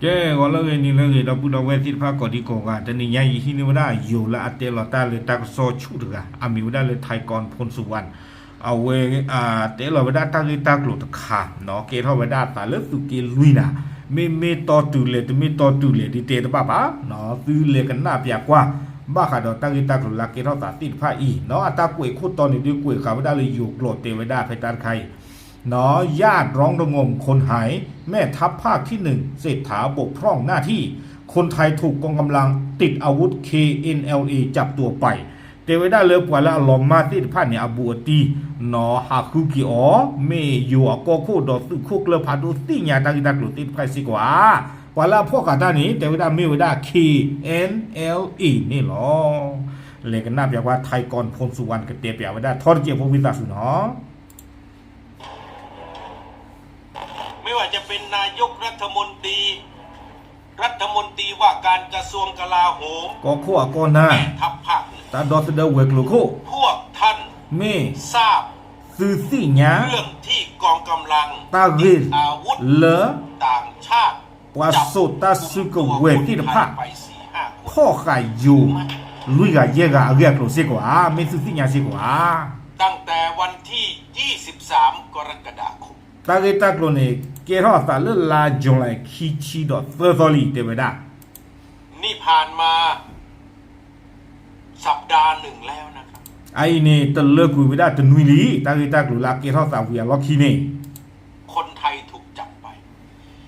ကဲ ဂီၤလၢအဂ့ၤ နံၤလၢအဂ့ၤ ဒီပုၢ်ဒီဝဲၢ်သ့ၣ်တဖၣ် ကိးဒံကိးဂၤ, တနံၤညါယဟံးန့ၢ်ဝဲဒၣ်ယိၤလၢအတဲလီၤတၢ်လၢတၢ်ကစီၣ်ဆူၣ်တဂၤ အမံၤဝဲဒၣ်လၢ Thaikorn Phonsuvan အဝဲ တဲလီၤဝဲဒၣ်တၢ်ဂ့ၢ်တၢ်ကျိၤတခါ ကဲထီၣ်ဝဲဒၣ်အသးလၢသုးက့လွံၢ်နၤ, မ့မ့ၢ်တီတုၤလဲၣ် တမ့ၢ်တီတုၤလဲၣ် ဒ်တဲတဘၣ်ဘၣ်, သုလဲၤကနၣ်ပၠးကွၢ် ဘၣ်ဃးဒီးတၢ်ဂ့ၢ်တၢ်ကျိၤလၢအကဲထီၣ်သးသ့ၣ်တဖၣ်အံၤ, အတၢ်ကွဲးခိၣ်တီန့ၣ် ဒုးကွဲးဃာ်ဝဲဒၣ်လၢယိၤကျိာ်တဲဝဲဒၣ်ဖဲတၢ်တခါအံၤ ရန်ကုန် ခွန်ဟိုင်း แม่ทัพภาคที่หนึ่ง เศรษฐา บกพร่องหน้าที่ คนไทยถูกกองกำลังติดอาวุธ เคเอ็นแอลเอ จับตัวไป တဲဝဲဒၣ်လၢပှၤလၢအလီၤမၢ်သ့ၣ်တဖၣ်န့ၣ် အဘူးအတံၢ် နီၢ်ဟးဃုက့ၤအီၤ မ့ၢ်ယိၤအကီၢ်ခိၣ်ဒီးသုးခိၣ်ကျၢၢ်ဖးဒိၣ်သ့ၣ်ညါတၢ်ဂ့ၢ်တၢ်ကျိၤသ့ၣ်တဖၣ်စ့ၢ်ကီးဧါ. ပှၤလၢအဖီၣ်ဃာ်တၢ်န့ၣ် တဲဝဲဒၣ်မ့ၢ်ဝဲဒၣ် เคเอ็นแอลเอ န့ၣ်လီၤ. လဲၤကနၣ်ပၠးကွၢ် Thaikorn Phonsuvan ကတဲပၠးဝဲဒၣ် ထီတကဲးဖိဝံသးစူၤနီၤ. ไม่ว่าจะเป็นนายกรัฐมนตรี รัฐมนตรีว่าการกระทรวงกลาโหม ကီၢ်ခိၣ်အကီၢ်နၢ် แม่ทัพภาคหนึ่ง တၢ်ဒီသဒၢဝဲၤကျိၤခိၣ် พวกท่าน မ့ၢ် ทราบ သုသ့ၣ်ညါ เรื่องที่กองกำลัง ตาเรน ติดอาวุธ လၢ ต่างชาติ ပှၤစိာ်တၢ်စုကဝဲၤသ့ၣ်တဖᣣ် จับกุมตัวคนไทยไปสี่ห้าคน ဖီၣ်ဃာ်ယိၤ လွံၢ်ဂၤယဲၢ်ဂၤအဂ့ၢ်အကျိၤစ့ၢ်ကီးဧါ, မ့ၢ်သုသ့ၣ်ညါစ့ၢ်ကီးဧါ. ตั้งแต่วันที่ยี่สิบสาม กรกฎาคม တၢ်ဂ့ၢ်တၢ်ကျိၤန့ၣ် ကဲထီၣ်အသးလၢလါ July ခံဆံဒီးသၢသီလံ တဲဝဲဒၣ် นี่ผ่านมาสัปดาห์หนึ่งแล้วนะครับ အအံၤန့ၣ် တလၢကွံာ်ဝဲဒၣ်တနွံလံ တၢ်ဂ့ၢ်တၢ်ကျိၤလၢအကဲထီၣ်သးဝံၤအလီၢ်ခံန့ၣ် คนไทยถูกจับไป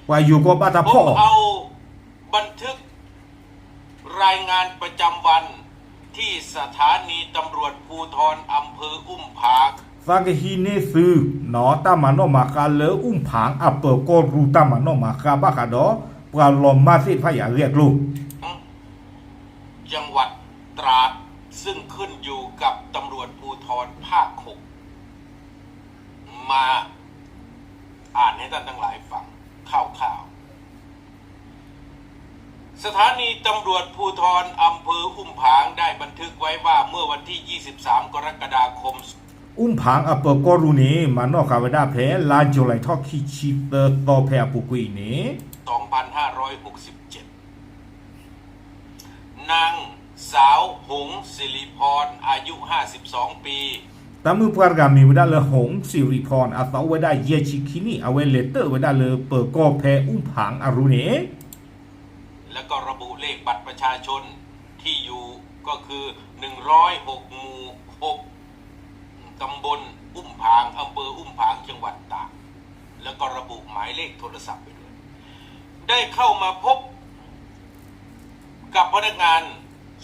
ပှၤယိၤကီၢ်ဘၣ်တၢ်ဖီၣ်အီၤ ผมเอาบันทึกรายงานประจำวัน ที่สถานีตำรวจภูธรอำเภออุ้มผาง သးကဟံးန့ၢ်သု နီၢ် တၢ်မၤနီၣ်မၤဃါလၢ အူၣ်ဖၢင် အပၢၤကီၢ်ရူၢ် တၢ်မၤနီၣ်မၤဃါဘၣ်ဃးဒီး ပှၤလီၤမၢ်သ့ၣ်တဖၣ်အံၤအဂ့ၢ်အကျိၤ จังหวัดตราด ซึ่งขึ้นอยู่กับตำรวจภูธรภาคหก มาอ่านให้ท่านทั้งหลายฟังคร่าวๆ สถานีตำรวจภูธรอำเภออุ้มผางได้บันทึกไว้ว่าเมื่อวันที่ยี่สิบสาม กรกฎาคม အူၣ်ဖၢင် အပၢၤကီၢ်ရူၢ်န့ၣ် မၤနီၣ်ဃာ်ဝဲဒၣ်ဖဲ လါ July ထီၣ်ခံဆံသၢသီ ဖဲအပူၤကွံာ်အံၤန့ၣ် สองพันห้าร้อยหกสิบเจ็ด นางสาว หงส์สิริพร อายุห้าสิบสองปี တၢ်မုၣ်ပှၢ်တဂၤမံၤဝဲဒၣ်လၢ หงส์สิริพร အသးအိၣ်ဝဲဒၣ်ယဲၢ်ဆံခံနံၣ် အဝဲလဲၤတၢၣ်ဝဲဒၣ်လၢပၢၤကီၢ်ဖဲအူၣ်ဖၢင်အရူၢ်န့ၣ် แล้วก็ระบุเลขบัตรประชาชน ที่อยู่ก็คือ หนึ่งร้อยหก หมู่ หก ตำบลอุ้มผาง อำเภออุ้มผาง จังหวัดตาก แล้วก็ระบุหมายเลขโทรศัพท์ไปด้วย ได้เข้ามาพบกับพนักงาน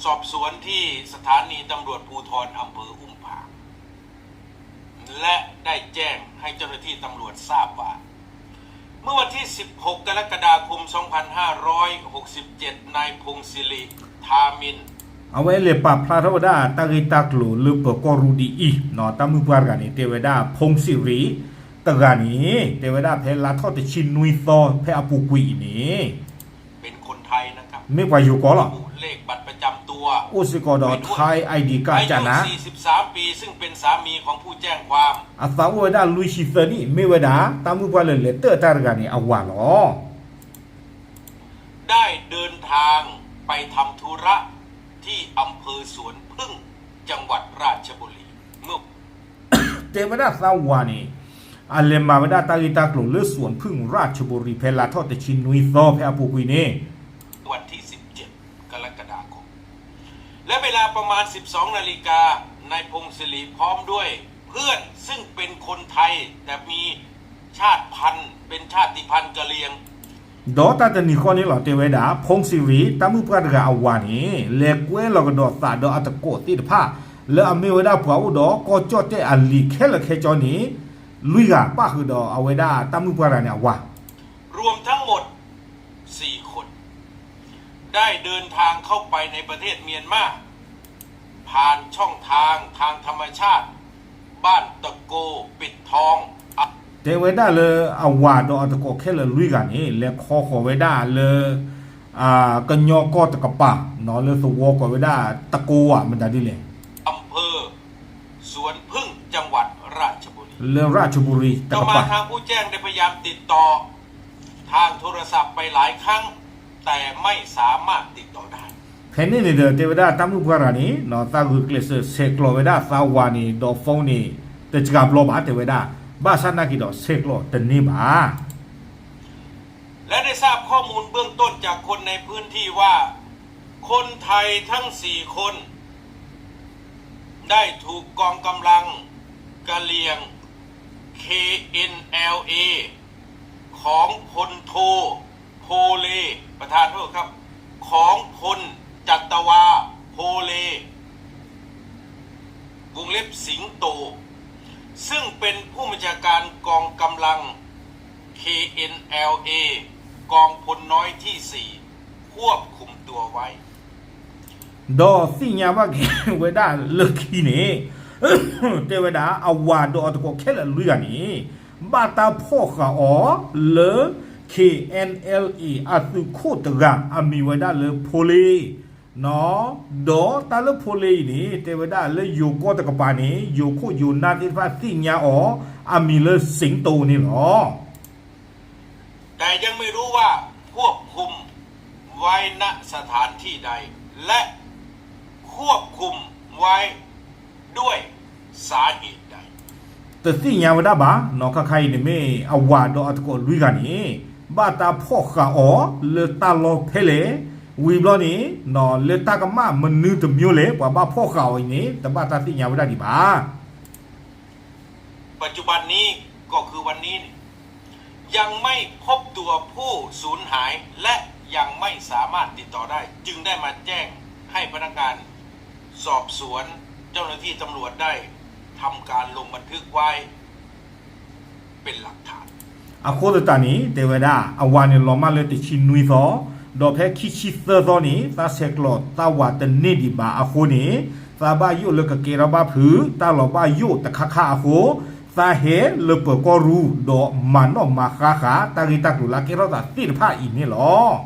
สอบสวนที่สถานีตำรวจภูธรอำเภออุ้มผาง และได้แจ้งให้เจ้าหน้าที่ตำรวจทราบว่า เมื่อวันที่ สิบหก กรกฎาคม สองพันห้าร้อยหกสิบเจ็ด นายพงศิริ ทามิน အဝဲလဲၤပာ်ဖျါထီၣ်ဝဲဒၣ်တၢ်ဂ့ၢ်တၢ်ကျိၤလၢပၢၤကီၢ်ရူၢ်ဒ်အံၤ, တၢ်မုၣ်ပှၢ်တဂၤန့ၣ် တဲဝဲဒၣ် ဖုန်းစံရံ တဂၤန့ၣ် တဲဝဲဒၣ်ဖဲလါထီၣ်တဆံနွံသီ ဖဲအပူၤကွံာ်အံၤန့ၣ် မ့ၢ်ပှၤယိၤကီၢ်လီၤ. အိၣ်စ့ၢ်ကီးဒီး Thai ID card ကနၤ အသးအိၣ်ဝဲဒၣ်လွံၢ်ဆံသၢနံၣ် မ့ၢ်ဝဲဒၣ် တၢ်မုၣ်ပှၢ်လၢလဲၤတၢၣ်တၢ်တဂၤန့ၣ် အဝၤလီၤ. ได้เดินทางไปทำธุระที่อำเภอสวนผึ้ง จังหวัดราชบุรี တဲဝဲဒၣ်သးဝၤန့ၣ် အလဲၤမၤဝဲဒၣ်တၢ်ဂ့ၢ်တၢ်ကျိၤလၢ สวนผึ้ง ราชบุรี ဖဲလါထီၣ်တဆံနွံသီ ဖဲအပူၤကွံာ်န့ၣ် วันที่ สิบเจ็ด กรกฎาคม และเวลาประมาณ สิบสอง นาฬิกา นายพงศิริพร้อมด้วยเพื่อนซึ่งเป็นคนไทยแต่มีชาติพันธุ์เป็นชาติพันธุ์กะเหรี่ยง ဒီးတၢ်တနံၤဃီန့ၣ်လီၤ တဲဝဲဒၣ် ဖုန်းစံရံ တၢ်မုၣ်ပှၢ်တဂၤအဝၤန့ၣ် လဲၤကွဲလီၤကဒီးသးဒီးအသကိးသ့ၣ်တဖၣ် လၢအမ့ၢ်ဝဲဒၣ်ပှၤအိၣ်ဒီးကီၢ်ကၠီၣ်တဲၣ်အလံာ်ခဲလၢာ်ခဲဆ့န့ၣ် လွံၢ်ဂၤ ပၣ်ဃုာ်ဒီးအဝဲဒၣ်တၢ်မုၣ်ပှၢ်တဂၤန့ၣ်အဝၤ รวมทั้งหมด สี่ คน ได้เดินทางเข้าไปในประเทศเมียนมา ผ่านช่องทางทางธรรมชาติ บ้านตะโก ปิดทอง တဲဝဲဒၣ်လၢအဝၤဒီးအသကိးခဲလၢာ်လွံၢ်ဂၤန့ၣ် လဲၤခီဃီၤဝဲဒၣ်လၢ ကညီကီၢ်တကပၤ လၢသဝီကိးဝဲဒၣ် တကိဝၤ မတၤဒ်လဲၣ် อำเภอสวนผึ้ง จังหวัดราชบุรี လၢ ราชบุรี တကပၤ ต่อมาทางผู้แจ้งได้พยายามติดต่อทางโทรศัพท์ไปหลายครั้ง แต่ไม่สามารถติดต่อได้ ဖဲန့ၣ်န့ၣ်ဒီး တဲဝဲဒၣ်တၢ်မုၣ်ပှၢ်တဂၤန့ၣ် သးဂုာ်ကျဲးစၢးဆဲးကျိးဝဲဒၣ်သးဝၤန့ၣ် ဒီး phone န့ၣ် တစှၤဘျီဘၣ် တဲဝဲဒၣ်, ဘၣ်ဆၣ်နာ်က့ၤဒီးဆဲးကျိးတန့ၢ်ဘၣ် และได้ทราบข้อมูลเบื้องต้นจากคนในพื้นที่ว่า คนไทยทั้งสี่คน ได้ถูกกองกำลังกะเหรี่ยง เค เอ็น แอล เอ ของพลโท โพเล ประธานโทษครับ ของพลจัตวา โพเล วงเล็บสิงโต ซึ่งเป็นผู้บัญชาการกองกำลัง เค เอ็น แอล เอ กองพลน้อยที่สี่ ควบคุมตัวไว้ ဒီးသ့ၣ်ညါဘၣ်က့ၤဝဲဒၣ်လၢခံန့ၣ် တဲဝဲဒၣ် အဝၤဒီးအတကိးခဲလၢာ်လွံၢ်ဂၤန့ၣ် ဘၣ်တၢ်ဖီၣ်ဃာ်အီၤလၢ KNLA အသုးခိၣ်တဂၤ အမံၤဝဲဒၣ်လၢဖိလ့ ဒီးတၢ်လၢဖိလ့အံၤန့ၣ် တဲဝဲဒၣ်လၢယိၤကီၢ်တကပၤန့ၣ် ယိၤခိၣ်ယိၤနၢ်သ့ၣ်တဖၣ်သ့ၣ်ညါအီၤ အမံၤလၢ สิงโต န့ၣ်လီၤ แต่ยังไม่รู้ว่าควบคุมไว้ณสถานที่ใด และควบคุมไว้ด้วยสาเหตุใด တသ့ၣ်ညါဝဲဒၣ်ဘၣ် နီၢ်ခါခါအံၤန့ၣ်မ့ၢ်အဝၤဒီးအတကိးလွံၢ်ဂၤန့ၣ် ဘၣ်တၢ်ဖီၣ်ဃာ်အီၤလၢတၢ်လီၢ်ဖဲလဲၣ်, ဝံၤဘျီန့ၣ် လၢတၢ်ကမၣ်မနုၤတမျိုးလဲၣ် ပှၤဘၣ်ဖီၣ်ဃာ်အီၤအံၤန့ၣ် တဘၣ်တၢ်သ့ၣ်ညါဝဲဒၣ်ဒံးဘၣ် ปัจจุบันนี้ ก็คือวันนี้เนี่ย ยังไม่พบตัวผู้สูญหาย และยังไม่สามารถติดต่อได้ จึงได้มาแจ้งให้พนักงานสอบสวน เจ้าหน้าที่ตำรวจได้ทำการลงบันทึกไว้เป็นหลักฐาน အဃိသတးန့ၣ် တဲဝဲဒၣ် အဝၤန့ၣ်လီၤမၢ်လၢတဆံနွံသီ, ဒီးဖဲခံဆံသၢသီန့ၣ် သးဆဲးကျိးသးဝၤတန့ၢ်ဒံးဘၣ်အဃိန့ၣ် သးဘၣ်ယိၣ်လၢကကဲထီၣ်ဘၣ်ဖုး တၢ်လီၤဘၣ်ယိၣ်တခါခါအဃိ သးဟဲလၢပၢၤကီၢ်ရူၢ် ဒီးမၤနီၣ်မၤဃါဃာ် တၢ်ဂ့ၢ်တၢ်ကျိၤလၢကဲထီၣ်သးသ့ၣ်တဖၣ်အံၤန့ၣ်လီၤ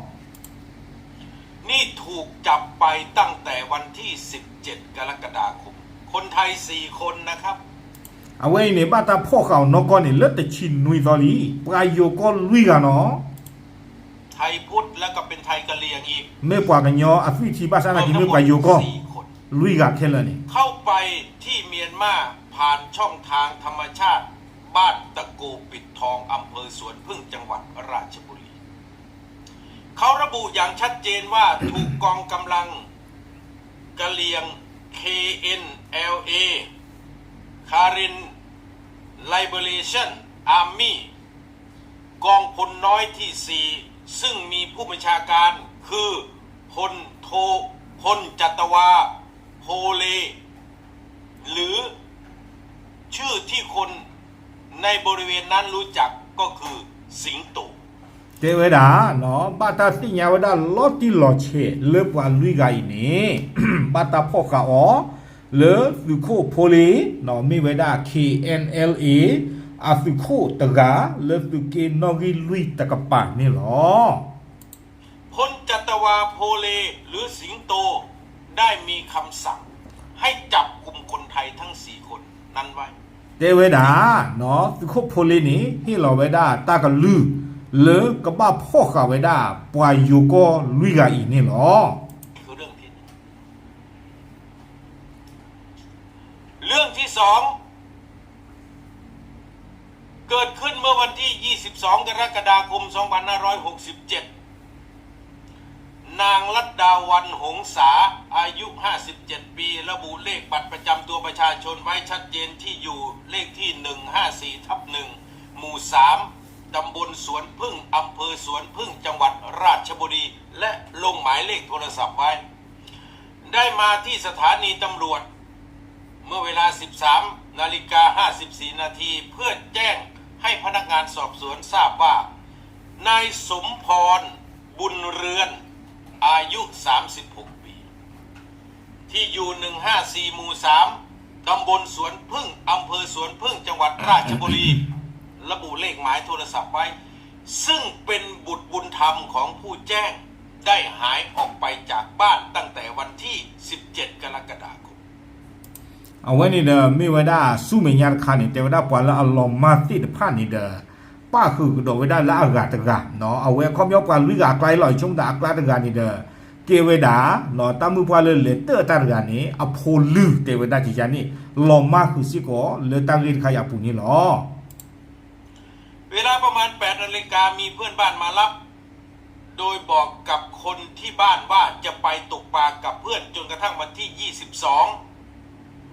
นี่ถูกจับไปตั้งแต่วันที่สิบเจ็ด กรกฎาคม คนไทยสี่คนนะครับ အဝဲအံၤန့ၣ် ဘၣ်တၢ်ဖီၣ်ဃာ်အီၤနီၢ်ကီၢ်န့ၣ် လၢတဆံနွံသီလံ, ပှၤယိၤကီၢ်လွံၢ်ဂၤနီၤ ไทยพุทธ แล้วก็เป็นไทยกะเหรี่ยงอีก မ့ၢ်ပှၤကညီအသွံၣ်ထံ ဘၣ်ဆၣ်သနာ်က့ မ့ၢ်ပှၤယိၤကီၢ်လွံၢ်ဂၤခဲလၢာ်န့ၣ် เข้าไปที่เมียนมาผ่านช่องทางธรรมชาติ บ้านตะโกปิดทอง อำเภอสวนผึ้ง จังหวัดราชบุรี เขาระบุอย่างชัดเจนว่าถูกกองกำลังกะเหรี่ยง เค เอ็น แอล เอ Karen Liberation Army กองพลน้อยที่สี่ ซึ่งมีผู้บัญชาการคือพลโท พลจัตวา โพเล หรือชื่อที่คนในบริเวณนั้นรู้จักก็คือสิงโต တဲဝဲဒၣ် ဘၣ်တၢ်သ့ၣ်ညါဝဲဒၣ်လီၤတံၢ်လီၤဆဲးလၢပှၤလွံၢ်ဂၤအံၤန့ၣ် ဘၣ်တၢ်ဖီၣ်ဃာ်အီၤ လၢသုးခိၣ်ဖိလ့ မ့ၢ်ဝဲဒၣ် KNLA အသုးခိၣ်တဂၤ လၢသုးက့နီၣ်ဂံၢ်လွံၢ်တကပၤန့ၣ်လီၤ พลจัตวา โพเล หรือสิงโต ได้มีคำสั่งให้จับกุมคนไทยทั้งสี่คนนั้นไว้ တဲဝဲဒၣ် သုးခိၣ်ဖိလ့န့ၣ် ဟ့ၣ်လီၤဝဲဒၣ်တၢ်ကလုၢ် လၢကဘၣ်ဖီၣ်ဃာ်ဝဲဒၣ် ပှၤယိၤကီၢ်လွံၢ်ဂၤအံၤန့ၣ်လီၤ เรื่องที่สอง เกิดขึ้นเมื่อวันที่ยี่สิบสอง กรกฎาคม สองพันห้าร้อยหกสิบเจ็ด นางรัตดาวัลย์ หงสา อายุ ห้าสิบเจ็ด ปี ระบุเลขบัตรประจำตัวประชาชนไว้ชัดเจน ที่อยู่เลขที่ หนึ่งห้าสี่ทับหนึ่ง หมู่สาม ตำบลสวนผึ้ง อำเภอสวนผึ้ง จังหวัดราชบุรี และลงหมายเลขโทรศัพท์ไว้ ได้มาที่สถานีตำรวจ เมื่อเวลา สิบสามนาฬิกาห้าสิบสี่นาที เพื่อแจ้งให้พนักงานสอบสวนทราบว่า นายสมพร บุญเรือน อายุ สามสิบหก ปี ที่อยู่ หนึ่งห้าสี่ หมู่สาม ตำบลสวนผึ้ง อำเภอสวนผึ้ง จังหวัดราชบุรี ระบุเลขหมายโทรศัพท์ไว้ ซึ่งเป็นบุตรบุญธรรมของผู้แจ้ง ได้หายออกไปจากบ้านตั้งแต่วันที่ สิบเจ็ด กรกฎาคม အဝဲန့ၣ်ဒီး မ့ၢ်ဝဲဒၣ်ဆူမဲာ်ညါတခါန့ၣ် တဲဝဲဒၣ်ပှၤလၢအလီၤမၢ်သ့ၣ်တဖၣ်န့ၣ်ဒီး ပၣ်ဃုာ်ကဒီးဝဲဒၣ်လၢအဂၤတဂၤ, အဝဲအခီပညီပှၤလွံၢ်ဂၤအကျါအံၤလီၤ, ယဆိကမိၣ်သးအကျါတဂၤန့ၣ်ဒီး ကဲဝဲဒၣ် တၢ်မုၣ်ပှၢ်လၢလဲၤတၢၣ်တၢ်တဂၤန့ၣ် အဖိလုၢ်တဲဝဲဒၣ်ကယၤန့ၣ် လီၤမၢ်ဃုာ်စ့ၢ်ကီးလၢတၢ်ဂ့ၢ်တခါအံၤအပူၤန့ၣ်လီၤ. เวลาประมาณแปดนาฬิกา มีเพื่อนบ้านมารับ โดยบอกกับคนที่บ้านว่าจะไปตกปลากับเพื่อน จนกระทั่งวันที่ยี่สิบสอง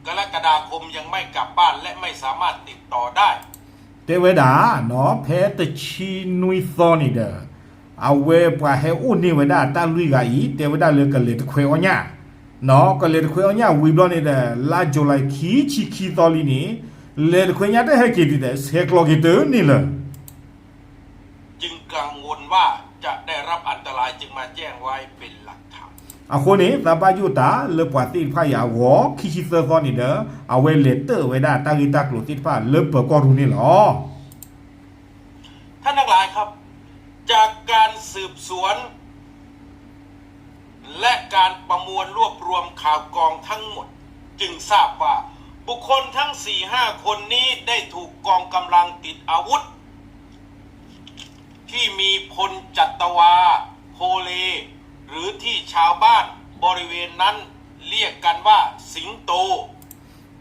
กรกฎาคม ยังไม่กลับบ้านและไม่สามารถติดต่อได้ တဲဝဲဒၣ် ဖဲတဆံနွံသီန့ၣ်ဒီး အဝဲပှၤဟဲအိၣ်န့ၢ်ဝဲဒၣ်တၢ်လွံၢ်ဂၤအံၤ တဲဝဲဒၣ်လၢကလဲၤတခွဲအီၣ်ညၣ်, ကလဲၤတခွဲအီၣ်ညၣ်ဝံၤဘျီန့ၣ်ဒီး လါယူၤလံခံဆံခံသီလံန့ၣ် လဲၤတခွဲညၣ်တဟဲက့ၤဒံးဒီး ဆဲးကျိးက့ၤတန့ၢ်လၢၤ จึงกังวลว่าจะได้รับอันตราย จึงมาแจ้งไว้เป็นหลักฐาน အဃိန့ၣ် သးဘၣ်ယိၣ်တၢ်လၢပှၤသ့ၣ်တဖၣ်အံၤအဂီၢ် ခံဆံသၢသီန့ၣ်ဒီး အဝဲလဲၤတၢၣ်ဝဲဒၣ်တၢ်ဂ့ၢ်တၢ်ကျိၤသ့ၣ်တဖၣ်လၢပၢၤကီၢ်ရူၢ်န့ၣ်လီၤ. ท่านทั้งหลายครับ จากการสืบสวน และการประมวลรวบรวมข่าวกรองทั้งหมด จึงทราบว่าบุคคลทั้งสี่ห้าคนนี้ได้ถูกกองกำลังติดอาวุธ ที่มีพลจัตวา โพเล หรือที่ชาวบ้านบริเวณนั้นเรียกกันว่าสิงโต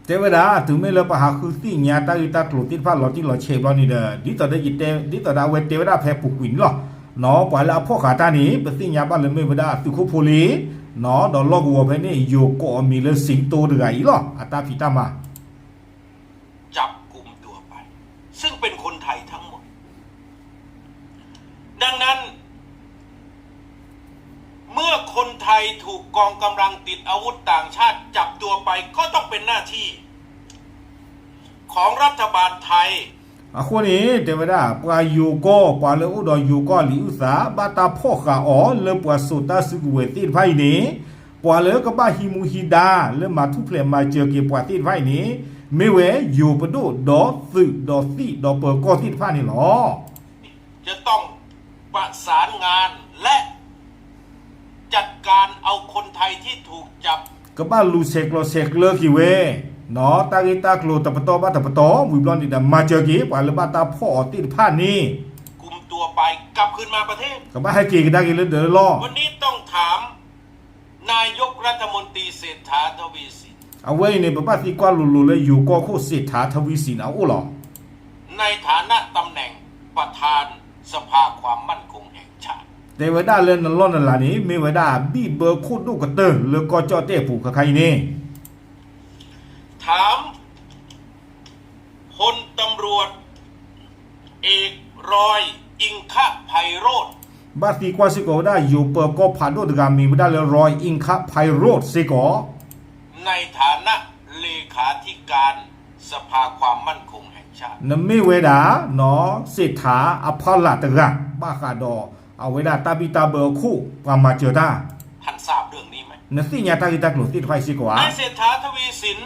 တဲဝဲဒၣ် တုၤမ့ၢ်လၢပဟးဃုသ့ၣ်ညါတၢ်ဂ့ၢ်တၢ်ကျိၤသ့ၣ်တဖၣ်လီၤတံၢ်လီၤဆဲးဘျီန့ၣ်ဒီး ဒ်သိးဒီးယတဲ ဒ်သိးဒီးအဝဲတဲဝဲဒၣ်ဖဲပူၤကွံာ်န့ၣ်လီၤ. ပှၤလၢအဖီၣ်ဃာ်တၢ်န့ၣ် ပသ့ၣ်ညါဘၣ်လၢမ့ၢ်ဝဲဒၣ်သုးခိၣ်ဖိလ့ ဒီးလီၢ်ကဝီၤဖဲန့ၣ် ယိၤကိးအမံၤလၢ စံတိ တဂၤအံၤလီၤ. အတၢ်ဖံးတၢ်မၤ จับกุมตัวไป ซึ่งเป็นคนไทยทั้งหมด ดังนั้น เมื่อคนไทยถูกกองกำลังติดอาวุธต่างชาติจับตัวไป ก็ต้องเป็นหน้าที่ของรัฐบาลไทย အဃိန့ၣ် တဲဝဲဒၣ် ပှၤယိၤကီၢ် ပှၤလၢအိၣ်ဒီးယိၤကီၢ်လံာ်အုၣ်သး ဘၣ်တၢ်ဖီၣ်ဃာ်အီၤလၢပှၤစိာ်တၢ်စုကဝဲၤသ့ၣ်တဖၣ်အံၤန့ၣ် ပှၤလၢကဘၣ်ဟံးမူဟံးဒါလၢမၤထူၣ်ဖျဲးမၤစၢၤက့ၤပှၤသ့ၣ်တဖၣ်အံၤန့ၣ် မ့ၢ်ဝဲယိၤပဒိၣ်ဒီးသုးဒီးသံၣ်ဒီးပၢၤကီၢ်သ့ၣ်တဖၣ်န့ၣ်လီၤ. จะต้องประสานงานและ จัดการเอาคนไทยที่ถูกจับ ကဘၣ်လူၤဆဲးကျိးဆဲးကျၢက့ၤဝဲ တၢ်ဂ့ၢ်တၢ်ကျိၤတပတီၢ်ဘၣ်တပတီၢ် ဝံၤဘျီန့ၣ်ဒီး မၤစၢၤက့ၤ ပှၤလၢဘၣ်တၢ်ဖီၣ်အီၤသ့ၣ်တဖၣ်န့ၣ် กุมตัวไป กลับคืนมาประเทศ ကဘၣ်ဟဲက့ၤကဒါက့ၤလၢဒၢးလီၢ် วันนี้ต้องถามนายกรัฐมนตรีเศรษฐาทวีสิน အဝဲအံၤန့ၣ် ပဘၣ်သံကွၢ်လိၤလိၤလၢယိၤကီၢ်ခိၣ် เศรษฐาทวีสิน အအိၣ်လီၤ. ในฐานะตำแหน่งประธานสภาความมั่นคงแห่งชาติ တဲဝဲဒၣ်လၢနလီၢ်နလၤန့ၣ် မ့ၢ်ဝဲဒၣ်ဘံၣ်ဘၢခိၣ်ဒိၣ်ကတၢၢ်လၢကီၢ်ကၠီၣ်တဲၣ်အပူၤခဲခါအံၤန့ၣ် ถาม พลตำรวจเอก รอย อิงคภัยโรจน์ ဘၣ်သံကွၢ်စ့ၢ်ကီးဝဲဒၣ် ယိၤပၢၤကီၢ်ဖးဒိၣ်တဂၤမံၤဝဲဒၣ်လၢ รอย อิงคภัยโรจน์ စ့ၢ်ကီး ในฐานะเลขาธิการสภาความมั่นคงแห่งชาติ နမ့ၢ်ဝဲဒၣ် เศรษฐา အဖီလာ်တဂၤ ဘၣ်ဃးဒီး အဝဲဒၣ်တၢ်ဘံၣ်တၢ်ဘၢအခိၣ် ပှၤမၤစၢၤတၢ် ท่านทราบเรื่องนี้ไหม နသ့ၣ်ညါတၢ်ဂ့ၢ်တၢ်ကျိၤသ့ၣ်တဖၣ်အံၤစ့ၢ်ကီးဧါ นายเศรษฐาทวีสิน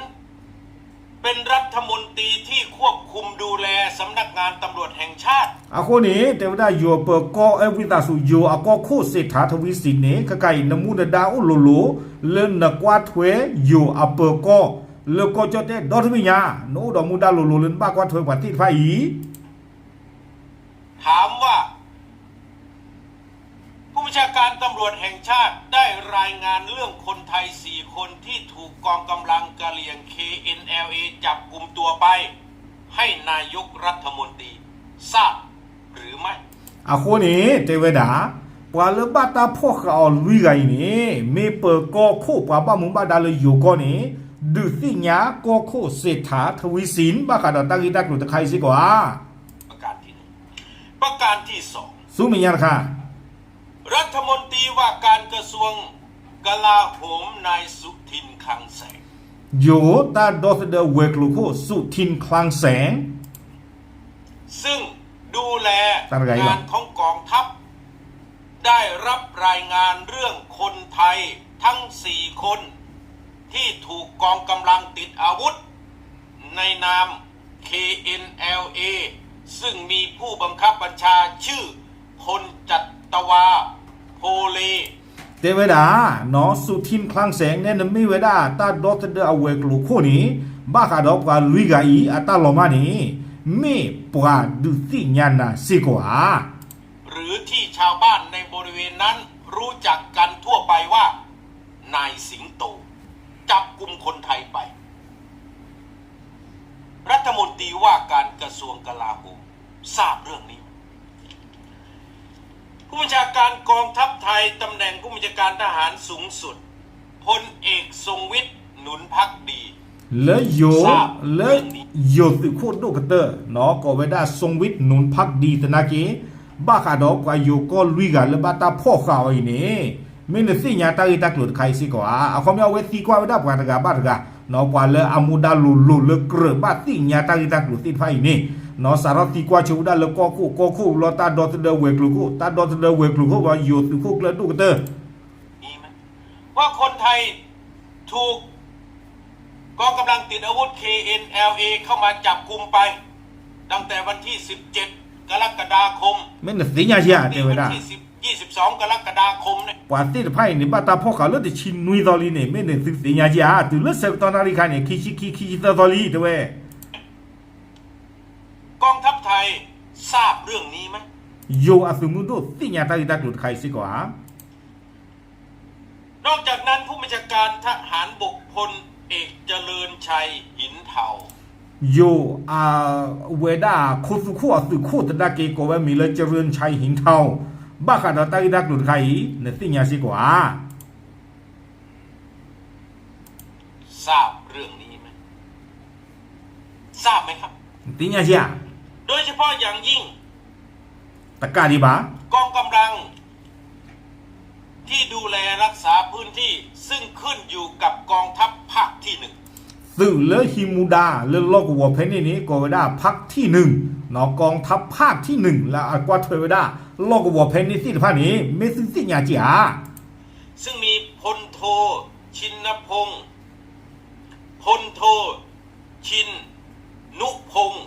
เป็นรัฐมนตรีที่ควบคุมดูแลสำนักงานตำรวจแห่งชาติ အဃိန့ၣ် တဲဝဲဒၣ်ယိၤအပၢၤကီၢ် အဲ ဝံသးစူၤ ယိၤအကီၢ်ခိၣ် เศรษฐาทวีสิน န့ၣ် ခဲခါအံၤ နမူနဒါအိၣ်လိၤလိၤ လၢနကွၢ်ထွဲယိၤအပၢၤကီၢ် လၢကီၢ်ကၠီၣ်တဲၣ်ဒီတဘ့ၣ်ညါ နအိၣ်ဒီးမူဒါလိၤလိၤလၢနဘၣ်ကွၢ်ထွဲပှၤသ့ၣ်တဖၣ်အံၤ ถามว่า ผู้บัญชาการตำรวจแห่งชาติได้รายงานเรื่องคนไทยสี่คนที่ถูกกองกำลังกะเหรี่ยง เคเอ็นแอลเอ จับกุมตัวไป ให้นายกรัฐมนตรีทราบหรือไม่ အဃိန့ၣ် တဲဝဲဒၣ် ပှၤလၢဘၣ်တၢ်ဖီၣ်ဃာ်အီၤလွံၢ်ဂၤအံၤန့ၣ် မ့ၢ်ပၢၤကီၢ်ခိၣ်ပှၤဘၣ်မူဘၣ်ဒါလၢယိၤကီၢ်န့ၣ် ဒုးသ့ၣ်ညါကီၢ်ခိၣ် เศรษฐาทวีสิน ဘၣ်ဃးဒီးတၢ်ဂ့ၢ်တၢ်ကျိၤတခါအံၤစ့ၢ်ကီးဧါ ประการที่หนึ่ง ประการที่สอง ဆူမဲာ်ညါတခါ รัฐมนตรีว่าการกระทรวงกลาโหม นายสุทิน คลังแสง ယိၤတၢ်ဒီသဒၢဝဲၤကျိၤခိၣ် สุทิน คลังแสง ซึ่งดูแลงานของกองทัพ ได้รับรายงานเรื่องคนไทยทั้งสี่คน ที่ถูกกองกำลังติดอาวุธ ในนาม เคเอ็นแอลเอ ซึ่งมีผู้บังคับบัญชาชื่อ พลจัตวา โพเล တဲဝဲဒၣ် สุทิน คลังแสง န့ၣ် နမ့ၢ်ဝဲဒၣ်တၢ်ဒီသဒၢအဝဲၤကျိၤခိၣ်န့ၣ် ဘၣ်ဃးဒီးပှၤလွံၢ်ဂၤအံၤ အတၢ်လီၤမၢ်န့ၣ် မ့ၢ်ပှၤဒုးသ့ၣ်ညါနၤစ့ၢ်ကီးဧါ. หรือที่ชาวบ้านในบริเวณนั้นรู้จักกันทั่วไปว่านายสิงโต จับกุมคนไทยไป รัฐมนตรีว่าการกระทรวงกลาโหมทราบเรื่องนี้ ผู้บัญชาการกองทัพไทย ตำแหน่งผู้บัญชาการทหารสูงสุด พลเอกทรงวิทย์ หนุนภักดี လၢယိၤ လၢယိၤသုးခိၣ်ဒိၣ်ကတၢၢ် ကိးဝဲဒၣ် ทรงวิทย์ หนุนภักดี သနာ်က့ ဘၣ်ဃးဒီးပှၤယိၤကီၢ်လွံၢ်ဂၤလၢဘၣ်တၢ်ဖီၣ်ဃာ်အီၤအံၤန့ၣ် မ့ၢ်နသ့ၣ်ညါတၢ်ဂ့ၢ်တၢ်ကျိၤတခါအံၤစ့ၢ်ကီးဧါ. အခီပညီအဝဲသံကွၢ်ဝဲဒၣ်ပှၤတဂၤဘၣ်တဂၤ ပှၤလၢအမူဒါလိၤလိၤလၢကြၢးဘၣ်သ့ၣ်ညါတၢ်ဂ့ၢ်တၢ်ကျိၤသ့ၣ်တဖၣ်အံၤန့ၣ် စးထီၣ်သံကွၢ်ဆိဝဲဒၣ်လၢကီၢ်ခိၣ် ကီၢ်ခိၣ်လီၤ တၢ်ဒီသဒၢဝဲၤကျိၤခိၣ် တၢ်ဒီသဒၢဝဲၤကျိၤခိၣ် ပှၤယိၤသုးခိၣ်ကျၢၢ်ဒိၣ်ကတၢၢ် ว่าคนไทยถูกกองกำลังติดอาวุธ เคเอ็นแอลเอ เข้ามาจับกุมไป ตั้งแต่วันที่สิบเจ็ด กรกฎาคม မ့ၢ်နသ့ၣ်ညါဧါ တဲဝဲဒၣ် ยี่สิบสอง กรกฎาคม န့ၣ် ပှၤသ့ၣ်တဖၣ်အံၤန့ၣ် ဘၣ်တၢ်ဖီၣ်ဃာ်လၢတဆံနွံသီလံန့ၣ် မ့ၢ်နသုသ့ၣ်ညါဧါ တုၤလၢဆၢကတီၢ်နၣ်ရံၣ်ခါန့ၣ် ခံဆံခံ ခံဆံသၢသီလံ တဲဝဲ กองทัพไทยทราบเรื่องนี้ไหม ယိၤအသုးမုၢ်ဒိၣ်သ့ၣ်ညါတၢ်ဂ့ၢ်တၢ်ကျိၤတခါအံၤစ့ၢ်ကီးဧါ นอกจากนั้นผู้บัญชาการทหารบก พลเอกเจริญชัย หินเทา ယိၤ အဝဲဒၣ်ခိၣ်သူခိၣ်အသုးခိၣ်သနာ်က့ ကိးဝဲမံၤလၢ เจริญชัย หินเทา ဘၣ်ဃးဒီးတၢ်ဂ့ၢ်တၢ်ကျိၤတခါအံၤ နသ့ၣ်ညါစ့ၢ်ကီးဧါ ทราบเรื่องนี้ไหม ทราบไหมครับ နသ့ၣ်ညါဧါ โดยเฉพาะอย่างยิ่ง တကးဒံးဘၣ် กองกำลังที่ดูแลรักษาพื้นที่ ซึ่งขึ้นอยู่กับกองทัพภาคที่หนึ่ง သုးလၢဟံးမူဒါလၢလီၢ်ကဝီၤဖဲန့ၣ်န့ၣ် ကိးဝဲဒၣ် ภาคที่หนึ่ง กองทัพภาคที่หนึ่ง လၢအကွၢ်ထွဲဝဲဒၣ် လီၢ်ကဝီၤဖဲန့ၣ်သ့ၣ်တဖၣ်န့ၣ် မ့ၢ်သုသ့ၣ်ညါဧါ ซึ่งมีพลโท ชินพงษ์ พลโท ชินนุพงษ์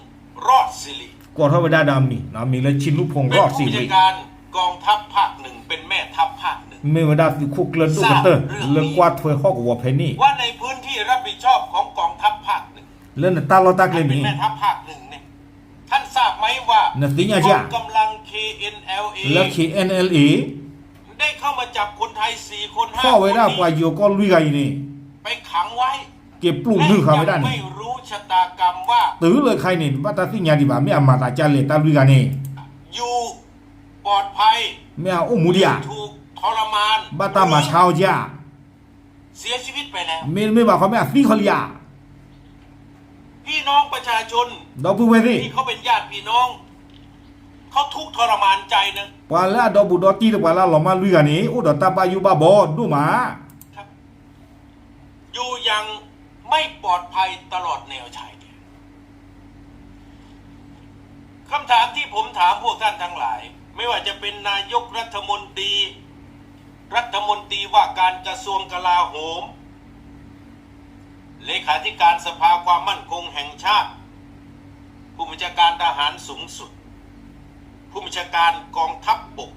รอดสิริ ကိးထီၣ်ဝဲဒၣ်ဒီးအမံၤ မံၤလၢ ชินนุพงษ์ รอดสิริ เป็นผู้บัญชาการกองทัพภาคหนึ่ง เป็นแม่ทัพภาคหนึ่ง မ့ၢ်ဝဲဒၣ်သုးခိၣ်ကျၢၢ်ဒိၣ်ကတၢၢ် လၢကွၢ်ထွဲဟီၣ်ကဝီၤဖဲန့ၣ် ว่าในพื้นที่รับผิดชอบของกองทัพภาคหนึ่ง လၢနတၢ်လီၢ်တၢ်ကျဲန့ၣ် ท่านทราบไหมว่า နသ့ၣ်ညါဧါ กองกำลัง เคเอ็นแอลเอ လၢ เคเอ็นแอลเอ ได้เข้ามาจับคนไทยสี่คน ห้าคน ဖီၣ်ဝဲဒၣ်ပှၤယိၤကီၢ်လွံၢ်ဂၤအံၤန့ၣ် ไปขังไว้ က့ၤပျုၢ်နုာ်ဃာ်ဝဲဒၣ်န့ၣ် และยังไม่รู้ชะตากรรมว่า တုၤလၢခဲအံၤန့ၣ် ဘၣ်တၢ်သ့ၣ်ညါဒံးဘၣ် မ့ၢ်အမၤသးဒ်လဲၣ် တၢ်လွံၢ်ဂၤန့ၣ် อยู่ปลอดภัย မ့ၢ်အအိၣ်မူဒံးဧါ ถูกทรมาน ဘၣ်တၢ်မၤဆါအီၤဧါ เสียชีวิตไปแล้ว မ့တမ့ၢ်ဘၣ်ခီ မ့ၢ်အသံခီလံဧါ พี่น้องประชาชน ဒီပုၢ်ဝဲၢ်သ့ၣ် ที่เขาเป็นญาติพี่น้อง เขาทุกข์ทรมานใจนะ ပှၤလၢအဒီဘူးဒီတံၢ်ဒီးပှၤလၢအလီၤမၢ်လွံၢ်ဂၤန့ၣ် အိၣ်ဒီးတၢ်ဘၣ်ယိၣ်ဘၣ်ဘီဒိၣ်မး อยู่อย่างไม่ปลอดภัยตลอดแนวชายแดน คำถามที่ผมถามพวกท่านทั้งหลาย ไม่ว่าจะเป็นนายกรัฐมนตรี รัฐมนตรีว่าการกระทรวงกลาโหม เลขาธิการสภาความมั่นคงแห่งชาติ ผู้บัญชาการทหารสูงสุด ผู้บัญชาการกองทัพบก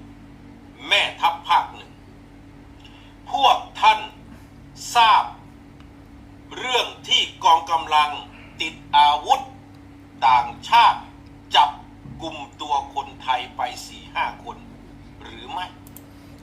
แม่ทัพภาคหนึ่ง พวกท่านทราบเรื่องที่กองกำลังติดอาวุธต่างชาติจับกุมตัวคนไทยไปสี่ห้าคนหรือไม่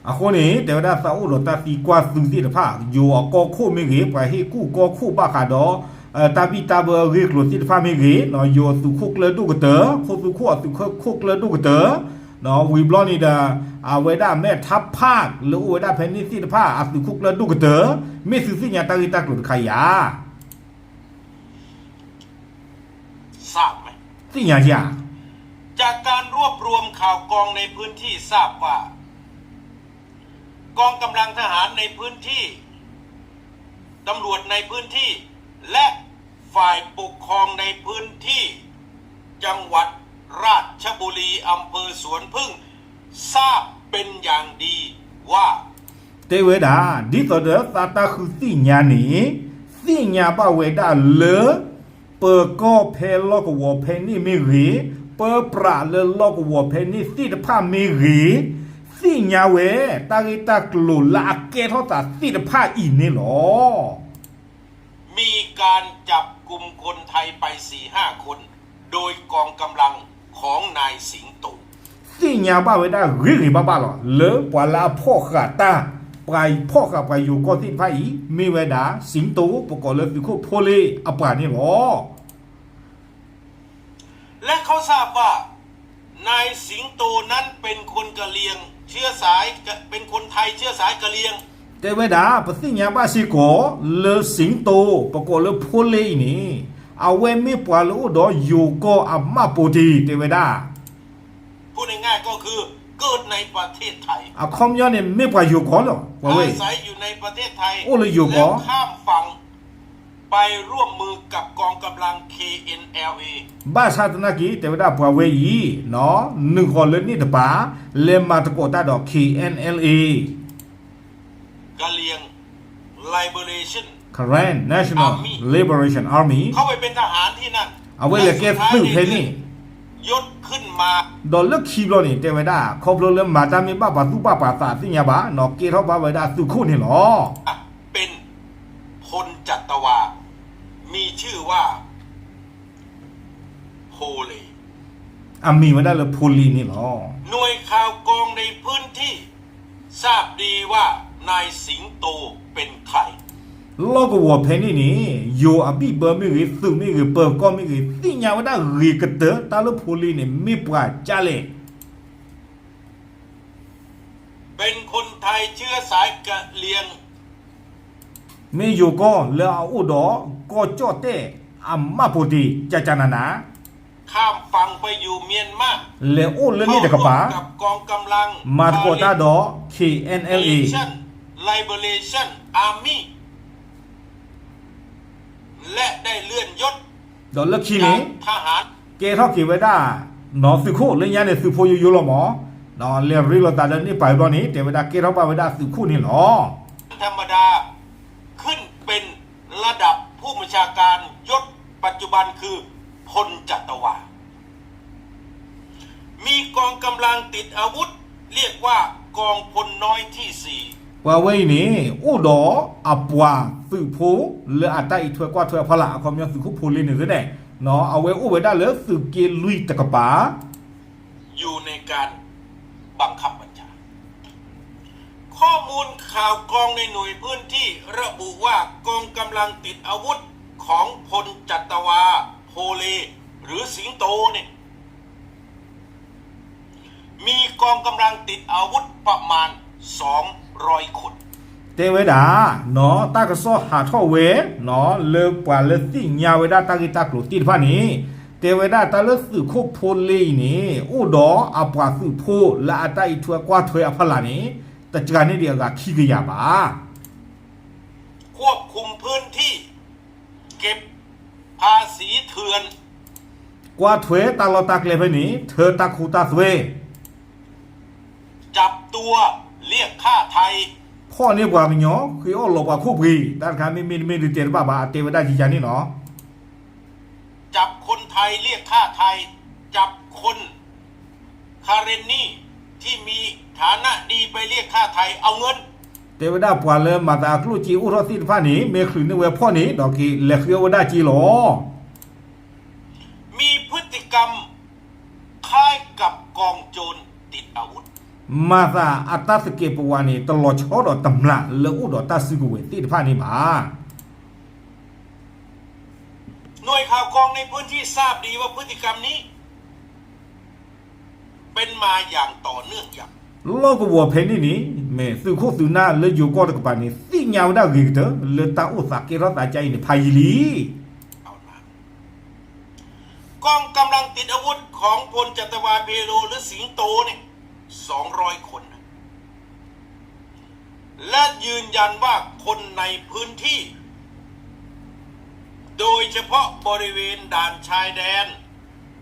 အဃိန့ၣ် တဲဝဲဒၣ်သးအိၣ်ဒီးတၢ်သံကွၢ်သုးသ့ၣ်တဖၣ် ယိၤအကီၢ်ခိၣ်မ့ၢ်ဂ့ၤ ပှၤဟ့ၣ်ကူၣ်ကီၢ်ခိၣ်ဘၣ်ဃးဒီး တၢ်ဘံၣ်တၢ်ဘၢအဂ့ၢ်အကျိၤသ့ၣ်တဖၣ်မ့ၢ်ဂ့ၤ ယိၤအသုးခိၣ်ကျၢၢ်ဒိၣ်ကတၢၢ် ခိၣ်သူခိၣ်အသုးခိၣ်ကျၢၢ်ဒိၣ်ကတၢၢ် ဝံၤဘျီန့ၣ်ဒီး အဝဲဒၣ်မဲၣ်ထါဖၣ်လၢအိၣ်ဝဲဒၣ်ဖဲန့ၣ်သ့ၣ်တဖၣ် အသုးခိၣ်ကျၢၢ်ဒိၣ်ကတၢၢ် မ့ၢ်သုသ့ၣ်ညါတၢ်ဂ့ၢ်တၢ်ကျိၤတခါအံၤဧါ ทราบไหม သ့ၣ်ညါဧါ จากการรวบรวมข่าวกรองในพื้นที่ทราบว่า กองกำลังทหารในพื้นที่ ตำรวจในพื้นที่ และฝ่ายปกครองในพื้นที่ จังหวัดราชบุรี อำเภอสวนผึ้ง ทราบเป็นอย่างดีว่า တဲဝဲဒၣ် ဒ်သိးဒီးသးတၢ်ဃုသ့ၣ်ညါန့ၣ် သ့ၣ်ညါဘၣ်ဝဲဒၣ်လၢ ပၢၤကီၢ်ဖဲလီၢ်ကဝီၤဖဲန့ၣ်မ့ၢ်ဂ့ၤ, ပၢပြးလၢလီၢ်ကဝီၤဖဲန့ၣ်သ့ၣ်တဖၣ်မ့ၢ်ဂ့ၤ, သ့ၣ်ညါဝဲ တၢ်ဂ့ၢ်တၢ်ကျိၤလၢအကဲထီၣ်သးသ့ၣ်တဖၣ်အံၤန့ၣ်လီၤ. มีการจับกุมคนไทยไปสี่ห้าคน โดยกองกำลังของนายสิงโต သ့ၣ်ညါဘၣ်ဝဲဒၣ်ဂ့ၤဂ့ၤဘၣ်ဘၣ်လီၤ လၢပှၤလၢအဖီၣ်ဃာ်တၢ်, ပှၤဖီၣ်ဃာ်ပှၤယိၤကီၢ်သ့ၣ်တဖၣ်အံၤ မ့ၢ်ဝဲဒၣ် စံတိၤ ပကိးလၢသုးခိၣ်ဖိလ့အပှၤန့ၣ်လီၤ. และเขาทราบว่านายสิงโตนั้นเป็นคนกะเหรี่ยง เชื้อสาย เป็นคนไทยเชื้อสายกะเหรี่ยง တဲဝဲဒၣ် ပသ့ၣ်ညါဘၣ်စ့ၢ်ကီး လၢစံတိၤ ပကိးလၢဖိလ့အံၤန့ၣ် အဝဲမ့ၢ်ပှၤလၢအိၣ်ဒီးယိၤကီၢ်အမှတ်ပုံတင် တဲဝဲဒၣ် พูดง่ายๆก็คือเกิดในประเทศไทย အခီပညီန့ၣ် မ့ၢ်ပှၤယိၤကီၢ်လီၤ ပှၤဝဲအံၤ อาศัยอยู่ในประเทศไทย အိၣ်လၢယိၤကီၢ် แล้วข้ามฝั่งไปร่วมมือกับกองกำลัง เคเอ็นแอลเอ ဘၣ်ဆၣ်သနာ်က့ တဲဝဲဒၣ်ပှၤဝဲအံၤ နုာ်ဃီၤလၢန့ၣ်တပၤ လဲၤမၤသကိးတၢ်ဒီး เคเอ็นแอลเอ Karen National Liberation Army အဝဲလဲၤကဲသုးဖဲန့ၣ် ဒီးလၢခံဘျီန့ၣ် တဲဝဲဒၣ် ခီဖျိလၢမၤတၢ်မ့ၢ်ဘၣ်ပှၤသူၣ်ဘၣ်ပှၤသးသ့ၣ်ညါဘၣ် ကဲထီၣ်ဘၣ်ဝဲဒၣ်သုးခိၣ်န့ၣ်လီၤ. พลจัตวา มีชื่อว่า โพเล အမံၤဝဲဒၣ်လၢဖိလ့န့ၣ်လီၤ. หน่วยข่าวกรองในพื้นที่ทราบดีว่านายสิงโตเป็นใคร လီၢ်ကဝီၤဖဲန့ၣ်န့ၣ် ယိၤအဘံၣ်ဘၢမ့ၢ်ဂ့ၤ သုးမ့ၢ်ဂ့ၤ ပၢၤကီၢ်မ့ၢ်ဂ့ၤ သ့ၣ်ညါဝဲဒၣ်ဂ့ၤကတၢၢ် တၢ်လၢဖိလ့န့ၣ် မ့ၢ်ပှၤကၢ်လဲၣ် เป็นคนไทยเชื้อสายกะเหรี่ยง မ့ၢ်ယိၤကီၢ်လၢအအိၣ်ဒီး ကီၢ်ကၠီၣ်တဲၣ်အမှတ်ပုံတင် ကၠးကၠးနးနး ข้ามฝั่งไปอยู่เมียนมา လဲၤအိၣ်လၢန့ၣ်တကပၤ မၤသကိးတၢ်ဒီး เคเอ็นแอลเอ Liberation Army และได้เลื่อนยศ ဒီးလၢခံန့ၣ် ကဲထီၣ်က့ၤဝဲဒၣ် သုးခိၣ် လၢညါန့ၣ် သုးဖိယိယိလီၤမး လဲၤရ့လိာ်သးဒီးန့ၢ်ပာ်ဘျီန့ၣ် တဲဝဲဒၣ်ကဲထီၣ်ဘၣ်ဝဲဒၣ်သုးခိၣ်န့ၣ်လီၤ. ธรรมดา ขึ้นเป็นระดับผู้บัญชาการ ยศปัจจุบันคือพลจัตวา มีกองกำลังติดอาวุธ เรียกว่ากองพลน้อยที่สี่ ပှၤဝဲအံၤန့ၣ် အိၣ်ဒီးအပှၤသုးဖိလၢအတၢ်အံးထွဲကွၢ်ထွဲအဖီလာ် အခီပညီသုးခိၣ်ဖိလ့န့ၣ်သ့ၣ်န့ၣ် အဝဲအိၣ်ဝဲဒၣ်လၢသုးက့လွံၢ်တကပၤ อยู่ในการบังคับบัญชา ข้อมูลข่าวกรองในหน่วยพื้นที่ระบุว่ากองกำลังติดอาวุธของพลจัตวา โพเล หรือสิงโตเนี่ย มีกองกำลังติดอาวุธประมาณสองร้อยคน တဲဝဲဒၣ် တၢ်ကစီၣ်ဟးထီၣ်ဝဲ လၢပှၤလၢသ့ၣ်ညါဝဲဒၣ်တၢ်ဂ့ၢ်တၢ်ကျိၤသ့ၣ်တဖၣ်န့ၣ် တဲဝဲဒၣ်တၢ်လၢသုးခိၣ်ဖိလ့အံၤန့ၣ် အိၣ်ဒီးအပှၤသုးဖိလၢအတၢ်အံးထွဲကွၢ်ထွဲအဖီလာ်န့ၣ် တစှၤန့ၢ်ဒံးအဂၤခံကယၤဘၣ် ควบคุมพื้นที่ เก็บภาษีเถื่อน ကွၢ်ထွဲတၢ်လီၢ်တၢ်ကျဲဖဲန့ၣ် ထၢတၢ်ခိတၢ်သွဲ จับตัว เรียกฆ่าไทย ဖီၣ်န့ၢ်ပှၤကညီ ဃ့အီၣ်လီၤပှၤခိၣ်ပှ့ၤ တၢ်တခါမ့ၢ်မ့ၢ်တမ့ၢ်ဒုးတဲတဘၣ်ဘၣ် အတဲဝဲဒၣ်ယံာ်ယံာ်န့ၣ်လီၤ จับคนไทย เรียกฆ่าไทย จับคน คาเรนนี่ ที่มีฐานะดี ไปเรียกฆ่าไทย เอาเงิน တဲဝဲဒၣ်ပှၤလၢမၤသးအကျိၣ်စ့အိၣ်ထီၣ်သ့ၣ်တဖၣ်န့ၣ် မ့ၢ်ချုးန့ၢ်ဝဲဖီၣ်န့ၣ် ဒီးက့ၤလဲၤဃ့အီၣ်ဝဲဒၣ်စ့လီၤ มีพฤติกรรมคล้ายกับกองโจรติดอาวุธ မၤသးအတၢ်သကဲးပဝးန့ၣ် တလီၤဆီဒီးတမျာ်လၢအိၣ်ဒီးတၢ်စုကဝဲၤသ့ၣ်တဖၣ်န့ၣ်ဘၣ် หน่วยข่าวกรองในพื้นที่ทราบดีว่าพฤติกรรมนี้ เป็นมาอย่างต่อเนื่องอย่าง လီၢ်ကဝီၤဖဲန့ၣ်န့ၣ် မ့ၢ်သုးခိၣ်သုးနၢ်လၢယိၤကီၢ်တကပၤန့ၣ် သ့ၣ်ညါဝဲဒၣ်ဂ့ၤကတၢၢ် လၢတၢ်အိၣ်သးကဲထီၣ်သးကါအံၤန့ၣ် ဖးယံာ်လံ กองกำลังติดอาวุธของพลจัตวา เพโล หรือสิงโตเนี่ย สองร้อยคนนะ และยืนยันว่าคนในพื้นที่ โดยเฉพาะบริเวณด่านชายแดน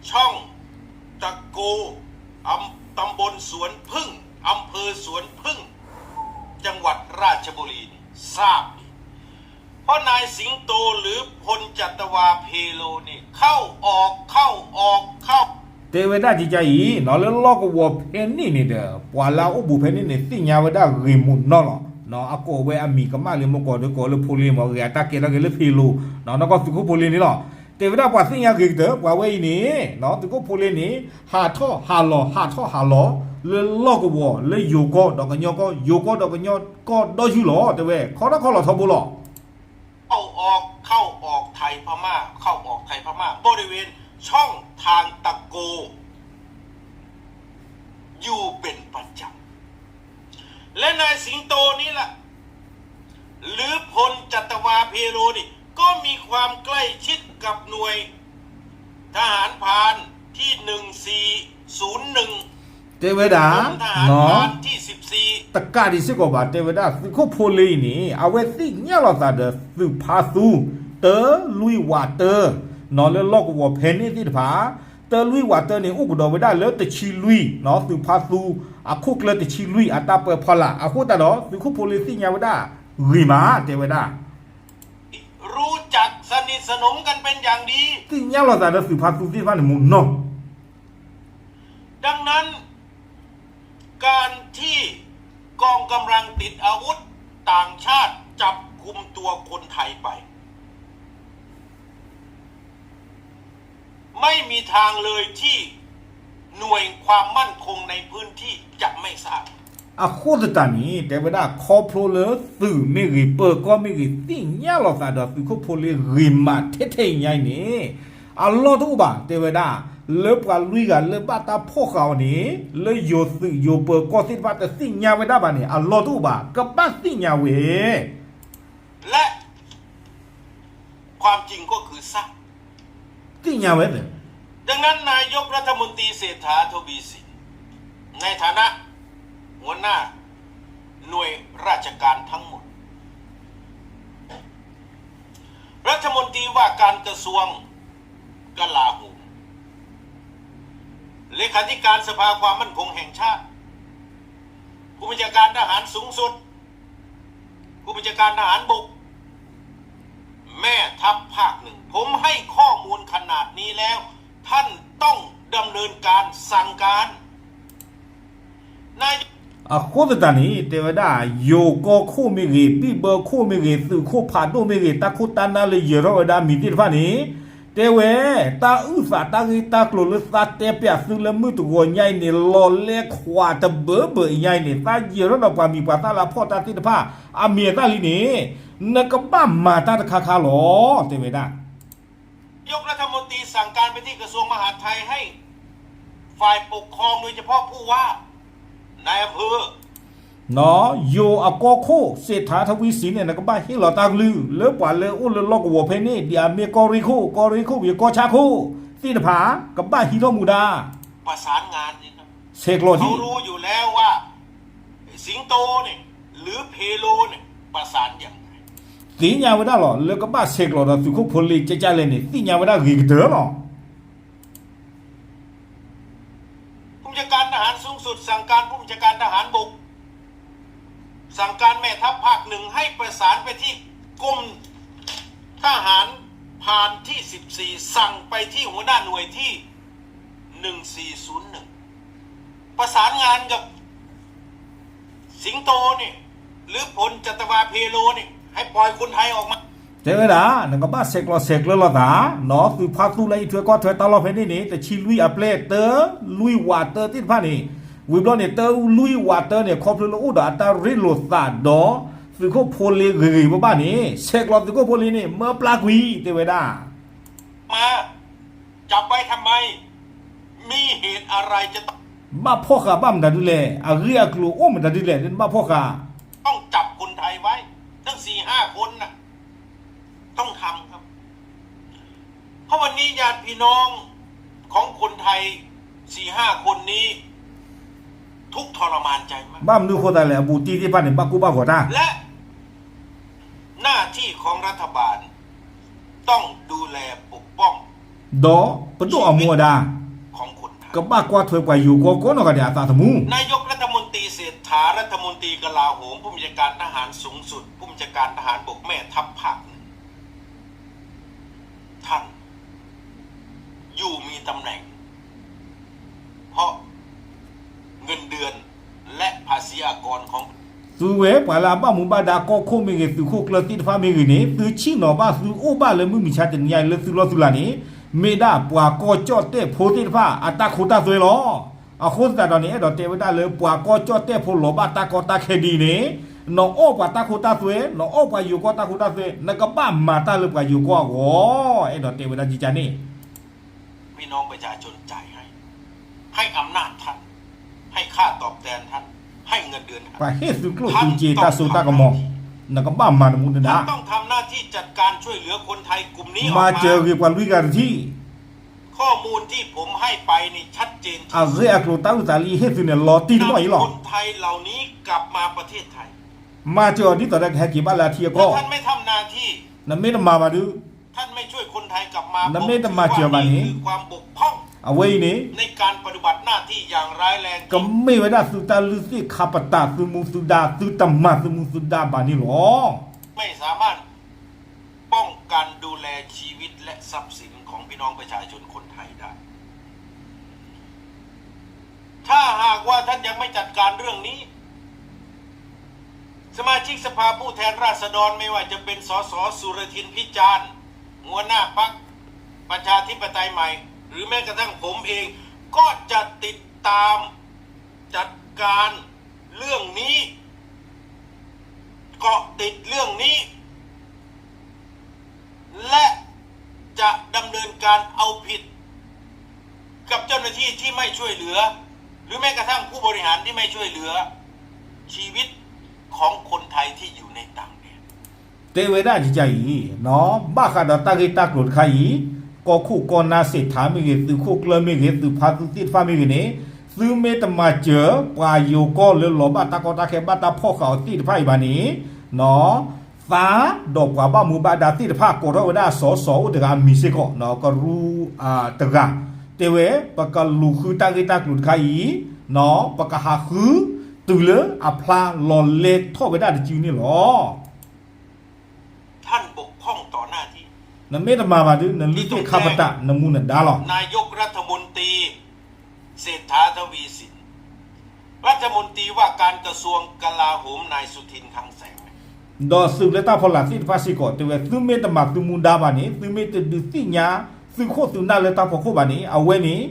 ช่องตะโก อำ- ตำบลสวนผึ้ง อำเภอสวนผึ้ง จังหวัดราชบุรี ทราบดี เพราะนายสิงโต หรือพลจัตวา เพโล นี่ เข้าออก เข้าออก เข้า တဲဝဲဒၣ်ကကါအံၤ လၢလီၢ်ကဝီၤဖဲန့ၣ်န့ၣ်ဒီး ပှၤလၢအအိၣ်ဘူးဖဲန့ၣ်န့ၣ် သ့ၣ်ညါဝဲဒၣ်ဂ့ၤမးနီၢ်လီၤ. အကိးဝဲအမံၤကမၣ်လၢမ့ၢ်ကိးဒီးကိးလၢဖိလ့မ့ၢ်ဂ့ၤ အတၢ်ကဲထီၣ်က့ၤလၢ เพโล နီၢ်ကီၢ်သုးခိၣ်ဖိလ့န့ၣ်လီၤ. တဲဝဲဒၣ်ပှၤသ့ၣ်ညါဂ့ၤကတၢၢ် ပှၤဝဲအံၤန့ၣ် သုးခိၣ်ဖိလ့န့ၣ် ဟးထီၣ်ဟးလီၤ ဟးထီၣ်ဟးလီၤ လၢလီၢ်ကဝီၤ လၢယိၤကီၢ်ဒီးကညီကီၢ် ယိၤကီၢ်ဒီးကညီကီၢ်ဒီးဆူၣ်လီၤ တဲဝဲ ခီထီၣ်ခီလီၤထီဘိလီၤ เข้าออก เข้าออกไทยพม่า เข้าออกไทยพม่า บริเวณช่องทางตะโก อยู่เป็นประจำ และนายสิงโตนี่แหละ หรือพลจัตวาเพโลนี่ ก็มีความใกล้ชิดกับหน่วยทหารพรานที่หนึ่งสี่ศูนย์หนึ่ง တဲဝဲဒၣ် กรมทหารพรานที่สิบสี่ တကးဒံးစ့ၢ်ကီးဘၣ် တဲဝဲဒၣ် သုးခိၣ်ဖိလ့အံၤန့ၣ် အဝဲသ့ၣ်ညါလိာ်သးဒီးသုးဖါသူ တၢ လွံၢ်ဝးတၢ နီၢ်လၢလီၢ်ကဝီၤဖဲန့ၣ်သ့ၣ်တဖၣ် တၢ လွံၢ်ဝးတၢန့ၣ် အိၣ်ကဒီးဝဲဒၣ်လၢတဆံလွံၢ် သုးဖါသူ အခိၣ်ကျၢၢ်တဆံလွံၢ် အတၢ်ပၢဖီလာ် အဃိသတးဒီး သုးခိၣ်ဖိလ့သ့ၣ်ညါဝဲဒၣ်ဂ့ၤမး တဲဝဲဒၣ် รู้จักสนิทสนมกันเป็นอย่างดี သ့ၣ်ညါလိာ်သးဒီးသုးဖါသူသ့ၣ်တဖၣ်န့ၣ်မ့ၢ်နီၢ် ดังนั้น การที่กองกำลังติดอาวุธ ต่างชาติจับกุมตัวคนไทยไป ไม่มีทางเลยที่หน่วยความมั่นคงในพื้นที่จะไม่ทราบ အဃိသတးန့ၣ် တဲဝဲဒၣ်ခီဖျိလၢသုးမ့ၢ်ဂ့ၤ ပၢၤကီၢ်မ့ၢ်ဂ့ၤ သ့ၣ်ညါလိာ်သးဒီးသုးခိၣ်ဖိလ့ဂ့ၤမးထဲထဲအံၤညါအံၤန့ၣ် အလီၢ်တအိၣ်ဘၣ် တဲဝဲဒၣ် လၢပှၤလွံၢ်ဂၤလၢဘၣ်တၢ်ဖီၣ်ဃာ်အီၤန့ၣ် လၢယိၤသုးယိၤပၢၤကီၢ်သ့ၣ်တဖၣ်တသ့ၣ်ညါဝဲဒၣ်ဘၣ်န့ၣ် အလီၢ်တအိၣ်ဘၣ် ကဘၣ်သ့ၣ်ညါဝဲ และความจริงก็คือทราบ သ့ၣ်ညါဝဲ ดังนั้นนายกรัฐมนตรีเศรษฐาทวีสิน ในฐานะหัวหน้าหน่วยราชการทั้งหมด รัฐมนตรีว่าการกระทรวงกลาโหม เลขาธิการสภาความมั่นคงแห่งชาติ ผู้บัญชาการทหารสูงสุด ผู้บัญชาการทหารบก แม่ทัพภาคหนึ่ง ผมให้ข้อมูลขนาดนี้แล้ว ท่านต้องดำเนินการสั่งการ အဃိသတးန့ၣ် တဲဝဲဒၣ် ယိၤကီၢ်ခိၣ်မ့ၢ်ဂ့ၤ ဘံၣ်ဘၢခိၣ်မ့ၢ်ဂ့ၤ သုးခိၣ်ဖးဒိၣ်မ့ၢ်ဂ့ၤ တၢ်ခိၣ်တၢ်နၢ်လၢယၢၤထီၣ်ဝဲဒၣ်မံၤသ့ၣ်တဖၣ်န့ၣ် တဲဝဲ တၢ်အုၣ်သးတၢ်ဂ့ၢ်တၢ်ကျိၤလၢသးတဲပျးသုလၢမုၢ်တဂီၤညါအံၤန့ၣ် လီၤလဲခွးတဘၢဘၢအံၤညါအံၤန့ၣ် သးယၢၤထီၣ်ဒီးပှၤမံၤပှၤသၣ်လၢအဖီၣ်တၢ်သ့ၣ်တဖၣ် အမံၤအသၣ်လံန့ၣ် နကဘၣ်မၤတၢ်တခါခါလီၤ တဲဝဲဒၣ် นายกรัฐมนตรีสั่งการไปที่กระทรวงมหาดไทยให้ฝ่ายปกครองโดยเฉพาะผู้ว่านายอำเภอ ယိၤအကီၢ်ခိၣ် စ့းထါထဝံစံန့ၣ် နကဘၣ်ဟ့ၣ်လီၤတၢ်ကလုၢ် လၢပှၤလၢအိၣ်လၢလီၢ်ကဝီၤဖဲန့ၣ် ဒ်အမ့ၢ်ကီၢ်ရ့ၣ်ခိၣ် ကီၢ်ရ့ၣ်ခိၣ်ဝံၤကီၢ်ဆၣ်ခိၣ်သ့ၣ်တဖၣ် ကဘၣ်ဟံးထီၣ်မူဒါ ประสานงานสิครับ ဆဲးကျိးထံ เขารู้อยู่แล้วว่า สิงโตเนี่ย หรือเพโลเนี่ย ประสานอย่างไร သ့ၣ်ညါဝဲဒၣ်လီၤ လၢကဘၣ်ဆဲးကျိးဒီးသုးခိၣ်ဖိလ့ကကလဲၣ်န့ၣ် သ့ၣ်ညါဝဲဒၣ်ဂ့ၤကတၢၢ်လီၤ ผู้บัญชาการทหารสูงสุดสั่งการผู้บัญชาการทหารบก สั่งการแม่ทัพภาคหนึ่งให้ประสานไปที่กรมทหารพรานที่สิบสี่ สั่งไปที่หัวหน้าหน่วยที่หนึ่งสี่ศูนย์หนึ่ง ประสานงานกับสิงโตเนี่ย หรือพลจัตวาเพโลเนี่ย ให้ปล่อยคนไทยออกมา တဲဝဲဒၣ် နကဘၣ်ဆဲးကျိးဆဲးကျၢလိာ်သး နီၢ်သုးဖါသူလၢအံးထွဲကွၢ်ထွဲတၢ်လီၢ်ဖဲန့ၣ်န့ၣ် တဆံလွံၢ်အပျဲၢ် တၢ လွံၢ်ဝးတၢသ့ၣ်တဖၣ်န့ၣ် ဝံၤဘျီန့ၣ် တၢ လွံၢ်ဝးတၢန့ၣ် ခီဖျိလၢအိၣ်ဒီးအတၢ်ရ့လိာ်သးဒီး သုးခိၣ်ဖိလ့ဂ့ၤဂ့ၤဘၣ်ဘၣ်န့ၣ် ဆဲးကျိးသုးခိၣ်ဖိလ့န့ၣ် မၢပျၢ်ကွံာ် တဲဝဲဒၣ် มา จับไว้ทำไม มีเหตุอะไรจะต้อง ဘၣ်ဖီၣ်ဃာ်ဘၣ်မတၤဒ်လဲၣ် အဂ့ၢ်အကျိၤအိၣ်မတၤဒ်လဲၣ် ဘၣ်ဖီၣ်ဃာ် ต้องจับคนไทยไว้ ตั้งสี่ห้าคนน่ะ ต้องทำครับ เพราะวันนี้ญาติพี่น้องของคนไทยสี่ห้าคนนี้ ทุกข์ทรมานใจมาก ဘၣ်မနုၤဃိသတးလဲၣ် အဘူးတံၢ်သ့ၣ်တဖၣ်န့ၣ် ဘၣ်ကူၣ်ဘၣ်ဂီၤတၢ် และ หน้าที่ของรัฐบาล ต้องดูแลปกป้อง ဒီးပဒိၣ်အမူအဒါ ของคนไทย ကဘၣ်ကွၢ်ထွဲပှၤယိၤကီၢ်ကိးနီၢ်ဂၤဒဲးအသးသမူ นายกรัฐมนตรีเศรษฐา รัฐมนตรีกลาโหม ผู้บัญชาการทหารสูงสุด ผู้บัญชาการทหารบก แม่ทัพภาคหนึ่ง ท่าน อยู่มีตำแหน่ง เพราะเงินเดือนและภาษีอากรของ သုဝဲပှၤလၢအဘၣ်မူဘၣ်ဒါကီၢ်ခိၣ်မ့ၢ်ဂ့ၤ သုးခိၣ်ကျၢၢ်သ့ၣ်တဖၣ်မ့ၢ်ဂ့ၤန့ၣ် သုဆ့ၣ်နီၤဘၣ်သုအိၣ်ဘၣ်လၢမုၢ်မဆါတနံၤညါအံၤလၢသုလီၢ်သုလၤန့ၣ် မ့ၢ်ဒၣ်ပှၤကီၢ်ကၠီၣ်တဲၣ်ဖိသ့ၣ်တဖၣ်အတၢ်ခိတၢ်သွဲလီၤ. အဃိသတးဒီးန့ၣ် အဲၣ်ဒိးတဲဝဲဒၣ်လၢပှၤကီၢ်ကၠီၣ်တဲၣ်ဖိလီၤဘၣ်တၢ်ကီတၢ်ခဲဒ်အံၤန့ၣ် နအီၣ်ပှၤတၢ်ခိတၢ်သွဲ, နအီၣ်ပှၤယိၤကီၢ်တၢ်ခိတၢ်သွဲ, နကဘၣ်မၤတၢ်လၢပှၤယိၤကီၢ်အဂီၢ်, အဲၣ်ဒိးတဲဝဲဒၣ်ကကန့ၣ် พี่น้องประชาชนจ่ายให้ ให้อำนาจท่าน ให้ค่าตอบแทนท่าน ให้เงินเดือนท่าน ပှၤဟ့ၣ်သုကျိၣ်သုစ့တၢ်စိတၢ်ကမီၤ, နကဘၣ်မၤနမူနဒါ, ท่านต้องทำหน้าที่จัดการช่วยเหลือคนไทยกลุ่มนี้ออกมา မၤစၢၤဂ့ၤပှၤလွံၢ်ဂၤတထံၣ် ข้อมูลที่ผมให้ไปนี่ชัดเจนที่สุด အဂ့ၢ်အကျိၤတၢ်အုၣ်သးလၢယဟ့ၣ်သုန့ၣ် လီၤတံၢ်တဘီၣ်အံၤလီၤ. นำคนไทยเหล่านี้กลับมาประเทศไทย မၤစၢၤအီၤဒ်သိးဒီးကဟဲက့ၤဘၣ်လၢအထံအကီၢ်, ถ้าท่านไม่ทำหน้าที่ နမ့ၢ်တမၤဘၣ်ဒုး ท่านไม่ช่วยคนไทยกลับมา နမ့ၢ်တမၤစၢၤဘၣ်န့ၣ် ผมถือว่านี่คือความบกพร่อง အဝဲအံၤန့ၣ် ในการปฏิบัติหน้าที่อย่างร้ายแรง ကမ့ၢ်ဝဲဒၣ်သုတၢ်လုၢ်သ့ၣ်ခါပတာ် သုမူသုဒါ သုတမၤသုမူသုဒါဘၣ်န့ၣ်လီၤ. ไม่สามารถป้องกันดูแลชีวิตและทรัพย์สินของพี่น้องประชาชนคนไทยได้ ถ้าหากว่าท่านยังไม่จัดการเรื่องนี้ สมาชิกสภาผู้แทนราษฎรไม่ว่าจะเป็น สส สุรทิน พิจารณ์ หัวหน้าพรรคประชาธิปไตยใหม่ หรือแม้กระทั่งผมเอง ก็จะติดตามจัดการเรื่องนี้ เกาะติดเรื่องนี้ และจะดำเนินการเอาผิดกับเจ้าหน้าที่ที่ไม่ช่วยเหลือ หรือแม้กระทั่งผู้บริหารที่ไม่ช่วยเหลือชีวิตของคนไทยที่อยู่ในต่างแดน တဲဝဲဒၣ်ကကအံၤ ဘၣ်ဃးဒီးတၢ်ဂ့ၢ်တၢ်ကျိၤတခါအံၤ ကီၢ်ခိၣ်ကီၢ်နၢ်စ့ၣ်ထါမ့ၢ်ဂ့ၤ သုးခိၣ်ကျၢၢ်မ့ၢ်ဂ့ၤ သုးဖါသုသ့ၣ်တဖၣ်မ့ၢ်ဂ့ၤန့ၣ် သုမ့ၢ်တမၤစၢၤ ပှၤယိၤကီၢ်လၢလီၤဘၣ်တၢ်ကီတၢ်ခဲ ဘၣ်တၢ်ဖီၣ်ဃာ်အီၤသ့ၣ်တဖၣ်အံၤဘၣ်န့ၣ် သါဒီးပှၤဘၣ်မူဘၣ်ဒါသ့ၣ်တဖၣ် ကိးထီၣ်ဝဲဒၣ်စီၤစီၤအိၣ်တဂၤအမံၤစ့ၢ်ကီး ကရူၢ်တဂၤ တဲဝဲ ပကလူၤဃုတၢ်ဂ့ၢ်တၢ်ကျိၤတခါအံၤ ပကဟးဃုတုၤလၢအဖျါလီၤလဲထီၣ်ဝဲဒၣ်တစုန့ၣ်လီၤ. ท่านบกพร่องต่อหน้าที่ နမ့ၢ်တမၤဘၣ်ဒုး နလုၢ်သ့ၣ်ခါပတာ် နမူနဒါလီၤ. นายกรัฐมนตรีเศรษฐาทวีสิน รัฐมนตรีว่าการกระทรวงกลาโหม นายสุทิน คลังแสง ဒီးသုးလၢတၢ်ဖီလာ်သ့ၣ်တဖၣ်စ့ၢ်ကီး တဲဝဲ သုမ့ၢ်တမၤသုမူဒါဘၣ်န့ၣ် သုမ့ၢ်တဒုးသ့ၣ်ညါ သုးခိၣ်သုးနၢ်လၢတၢ်ဖီခိၣ်ဘၣ်န့ၣ် အဝဲန့ၣ်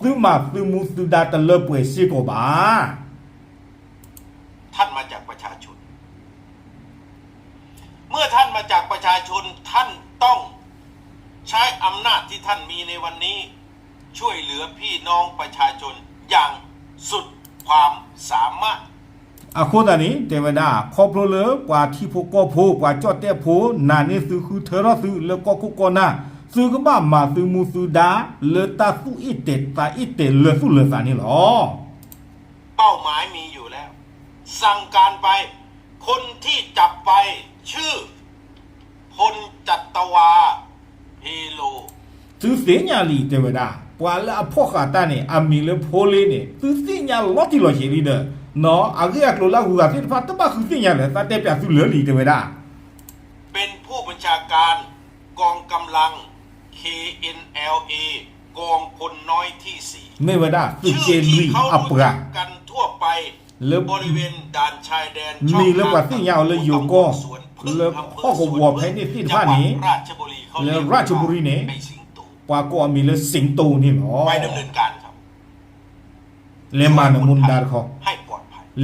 သုမၤသုမူသုဒါတလၢပှဲၤစ့ၢ်ကီးဘၣ်. ท่านมาจากประชาชน เมื่อท่านมาจากประชาชน ท่านต้องใช้อำนาจที่ท่านมีในวันนี้ ช่วยเหลือพี่น้องประชาชนอย่างสุดความสามารถ အဃိသတးန့ၣ် တဲဝဲဒၣ် ခီဖျိလၢပှၤထံဖိကီၢ်ဖိ ပှၤကၠီၣ်တဲၣ်ဖိ နာ်န့ၢ်သုဃုထၢထီၣ်သုလၢကီၢ်ခိၣ်ကီၢ်နၢ် သုကဘၣ်မၤသုမူသုဒါ လၢတၢ်သူၣ်အ့ၣ်တဲာ်သးအ့ၣ်တဲာ်လၢသူၣ်လၢသးန့ၣ်လီၤ. เป้าหมายมีอยู่แล้ว สั่งการไป คนที่จับไป ชื่อ พลจัตวา เพโล သုသ့ၣ်ညါလံ တဲဝဲဒၣ် ပှၤလၢအဖီၣ်ဃာ်တၢ်န့ၣ် အမံၤလၢဖိလ့န့ၣ် သုသ့ၣ်ညါလီၤတံၢ်လီၤဆဲးလံဒီး အဂ့ၢ်အကျိၤလၢအဂုၤအဂၤသ့ၣ်တဖၣ် တဘၣ်ဃုသ့ၣ်ညါလၢၤ သးတဲပၠးသုလၢာ်လံ တဲဝဲဒၣ် เป็นผู้บัญชาการกองกำลัง เคเอ็นแอลเอ กองพลน้อยที่สี่ မ့ၢ်ဝဲဒၣ်သုးက့လွံၢ်အပှၤ ชื่อที่เขารู้จักกันทั่วไป လၢ บริเวณด่านชายแดน မံၤလၢပှၤသ့�်ညါအီၤလၢယိၤကီၢ် လၢဟီၣ်ကဝီၤဖဲန့ၣ်သ့ၣ်တဖၣ်န့ၣ် လၢရၢၣ်ချဘူရံန့ၣ် ပှၤကိးအမံၤလၢစ့ၣ်တိၤန့ၣ်လီၤ. လဲၤမၤနမူနဒါတခီ,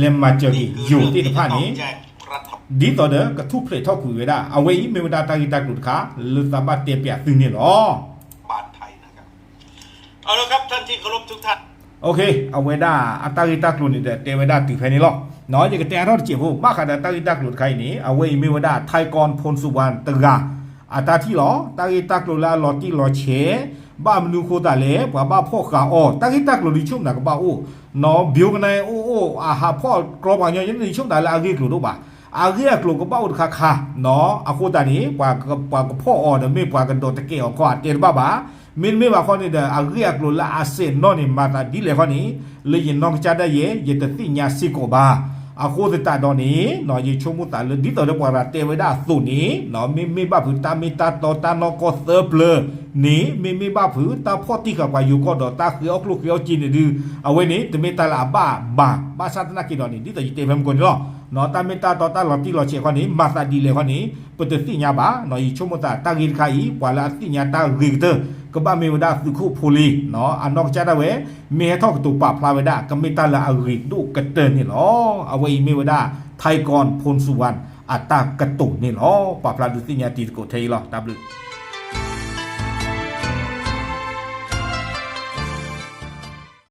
လဲၤမၤစၢၤက့ၤယိၤသ့ၣ်တဖၣ်န့ၣ် ဒ်သိးဒီးကထူၣ်ဖျဲးထီၣ်ကွံာ်ဝဲဒၣ် အဝဲအံၤမ့ၢ်ဝဲဒၣ်တၢ်ဂ့ၢ်တၢ်ကျိၤတခါ လၢသးဘၣ်တဲပၠးသုန့ၣ်လီၤ. အဝဲဒၣ်အတၢ်ဂ့ၢ်တၢ်ကျိၤန့ၣ်ဒီး တဲဝဲဒၣ်တုၤဖဲန့ၣ်လီၤ. ယကတဲအါထီၣ်တစဲးဖိ ဘၣ်ဃးဒီးတၢ်ဂ့ၢ်တၢ်ကျိၤတခါအံၤန့ၣ် အဝဲအံၤမ့ၢ်ဝဲဒၣ် ထၢၣ်ကီၢ်ဖိစူဝါတဂၤ အတၢ်ထံၣ်လီၤ. တၢ်ဂ့ၢ်တၢ်ကျိၤလၢအလီၤတံၢ်လီၤဆဲး ဘၣ်မနုၤအဃိသတးလဲၣ် ပှၤဘၣ်ဖီၣ်ဃာ်အီၤ တၢ်ဂ့ၢ်တၢ်ကျိၤဒ်ဆိကမိၣ်နၤကဘၣ်အိၣ် ဘံကနၣ်အိၣ်အိၣ် အဟးဖီၣ်ကြီပှၤကညီ ယဆိကမိၣ်တၢ်လၢအဂ့ၢ်အကျိၤတအိၣ်ဘၣ်. အဂ့ၢ်အကျိၤကဘၣ်အိၣ်တခါခါ အဃိသတးန့ၣ် ပှၤကဖီၣ်အီၤဒီးမ့ၢ်ပှၤကဒိးတကဲအီၤခီအတဲတဘၣ်ဘၣ်. မ့တမ့ၢ်ဘၣ်ခီန့ၣ်ဒီး အဂ့ၢ်အကျိၤလၢအစဲးနီၣ်န့ၣ် မၤသးဒ်လဲၣ်ခီန့ၣ် လၢယနီၢ်ကစၢ်ဒၣ်ယဲ ယတသ့ၣ်ညါစ့ၢ်ကီးဘၣ်. အဃိသတးဒီးန့ၣ် ယဆိကမိၣ်သးလၢဒ်သိးဒီးပှၤရၤတဲဝဲဒၣ်အသိးန့ၣ် မ့မ့ၢ်ဘၣ်ဖုးတၢ်မ့ၢ်တၢ်တီတၢ်နီၢ်ကီၢ်သၢပျၢၤန့ၣ် မ့မ့ၢ်ဘၣ်ဖုးတၢ်ဖီၣ်တံၢ်ဃာ်ပှၤယိၤကီၢ်ဒီးတၢ်ဃ့အီၣ်ကျိၣ်ဃ့အီၣ်စ့န့ၣ်ဒုး အဝဲန့ၣ် တမ့ၢ်တၢ်လၢအဘၣ်ဘၣ် ဘၣ်ဆၣ်သနာ်က့ဒီးန့ၣ် ဒ်သိးယတဲဖဲမုၢ်ကီၢ်န့ၣ်လီၤ. တၢ်မ့ၢ်တၢ်တီတၢ်လီၤတံၢ်လီၤဆဲးခီန့ၣ် မၤသးဒ်လဲၣ်ခီန့ၣ် ပတသ့ၣ်ညါဘၣ်. ယဆိကမိၣ်သးတၢ်ဂ့ၢ်တခါအံၤ ပှၤလၢအသ့ၣ်ညါတၢ်ဂ့ၤကတၢၢ် ကဘၣ်မ့ၢ်ဝဲဒၣ်သုးခိၣ်ဖိလ့ အနီၢ်ကစၢ်ဒၣ်ဝဲ မ့ၢ်ဟဲထီၣ်ကတိၤပာ်ဖျါဝဲဒၣ် ကမ့ၢ်တၢ်လၢအဂ့ၤဒိၣ်ကတၢၢ်န့ၣ်လီၤ. အဝဲအံၤမ့ၢ်ဝဲဒၣ် ထၢၣ်ကီၢ်ဖိၣ်စူဝၣ် အတၢ်ကတိၤန့ၣ်လီၤ. ပာ်ဖျါဒုးသ့ၣ်ညါတံၤသကိးထဲအံၤလီၤ. တၢ်ဘျုး